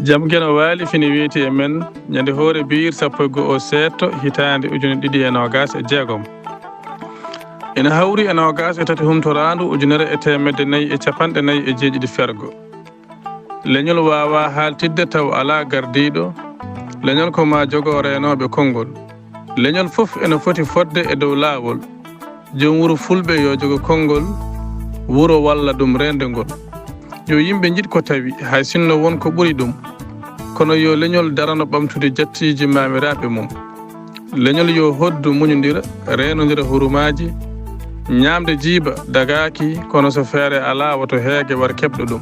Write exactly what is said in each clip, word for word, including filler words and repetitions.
Jam Geno Waali fini weeti e men ñande hoore biyir sappo e go'o seeɗto hitaande ujune ɗiɗi e noogaas e jeegom. Ina hawri e noogaas e tati humtoraandu ujunere e teemedde nayi e capanɗe nayi e jeeɗiɗi fergo. Leñol waawaa haaltidde taw alaa gardiiɗo. Leñol ko maa jogoo reenooɓe konngol. Leñol fof ina foti fotde e dow laawol. Joom wuro fulɓe yo jogo konngol wuro walla ɗum reende ngol. Yo yimɓe njiɗ ko tawi, hay sinno won ko ɓuri ɗum. Kono yo leñol darano ɓamtude jattiiji maamiraaɓe mum. Leñol yo hoddu muñondira, reenondira hurumaaji. Ñaamde jiiba dagaaki, kono so feere alaa, woto heege war keɓɗo ɗum.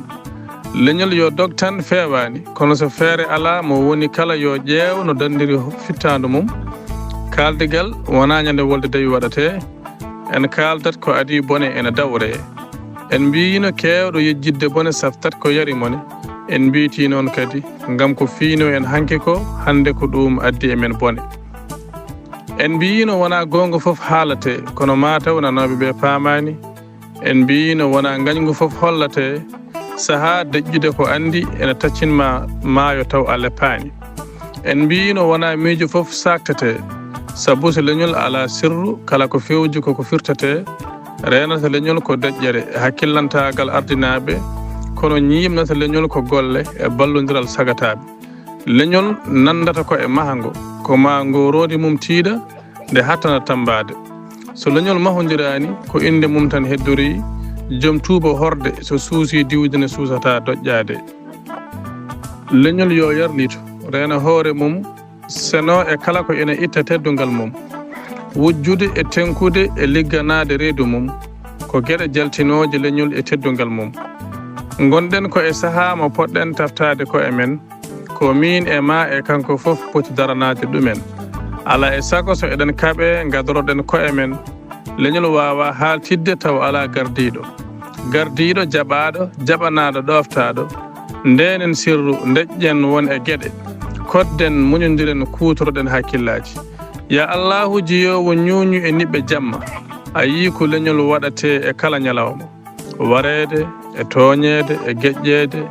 Leñol yo dog tan feewaani, kono so feere alaa, mo woni kala yo ƴeew no danndiri fittaandu mum. Kaaldigal wonaa ñande wolde dawi waɗatee. En kaaldat ko adii bone ena dawree. En mbiyiino keewɗo yejjitde bone saftat ko yari mone. En mbiyti noon kadi, ngam ko fiino en hanki ko, hannde ko ɗum addi e men bone. En mbiyiino wonaa goonga fof haalatee, kono maa taw nanooɓe ɓe paamaani. En mbiyiino wonaa ngañgu fof hollatee, sahaa deƴƴude ko anndi ena taccinma maayo taw a leppaani. En mbiyiino wonaa miijo fof saaktetee, sabu so leñol alaa sirru, kala ko fewji koko firtetee, reenata leñol ko deƴƴere e hakkillantaagal ardinaaɓe, kono ñiiɓnata leñol ko golle e ballondiral sagataaɓe. Leñol nanndata ko e mahango, ko maa ngooroondi mum tiiɗa, nde hattana tammbaade. So leñol mahondiraani, ko innde mum tan heddorii, joom tuuba horde, so suusii diwde ne suusataa doƴƴaade. Leñol yo yarlito, reena hoore mum, seno e kala ko ina itta teddungal mum. Wujjude e tenkude e ligganaade reedu mum, ko geɗe jaltinooje leñol e teddungal mum. Ngonɗen ko e sahaa mo poɗɗen taftaade ko e men, ko miin e maa e kanko fof poti daranaade ɗumen. Alaa e sago so eɗen kaɓee, ngadoroɗen koye men. Leñol waawaa haaltidde taw alaa gardiiɗo. Gardiiɗo jaɓaaɗo, jaɓanaaɗo, ɗooftaaɗo. Ndeenen sirru, ndeƴƴen won e geɗe. Koɗden, muñondiren, kuutoroɗen hakkillaaji. Ya Allaahu jiyoowo ñuuñu e niɓɓe jamma, a yii ko leñol waɗatee e kala ñalawma. Wareede, e tooñeede, e geƴƴeede,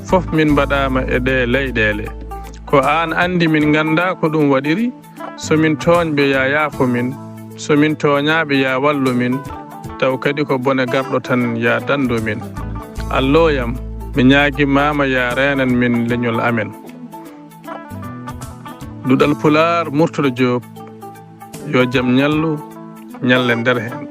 fof min mbaɗaama e ɗee leyɗeele. Ko aan anndi min nganndaa ko ɗum waɗiri, so min tooñɓe ya yaafo min, so min tooñaaɓe ya wallu min, taw kadi ko bone garɗo tan ya danndo min. Allooyam, mi ñaagimaama ya reenan min leñol amen. Duɗal Pulaar, Murtala Joob, yo jam ñallu, ñallen nder heen.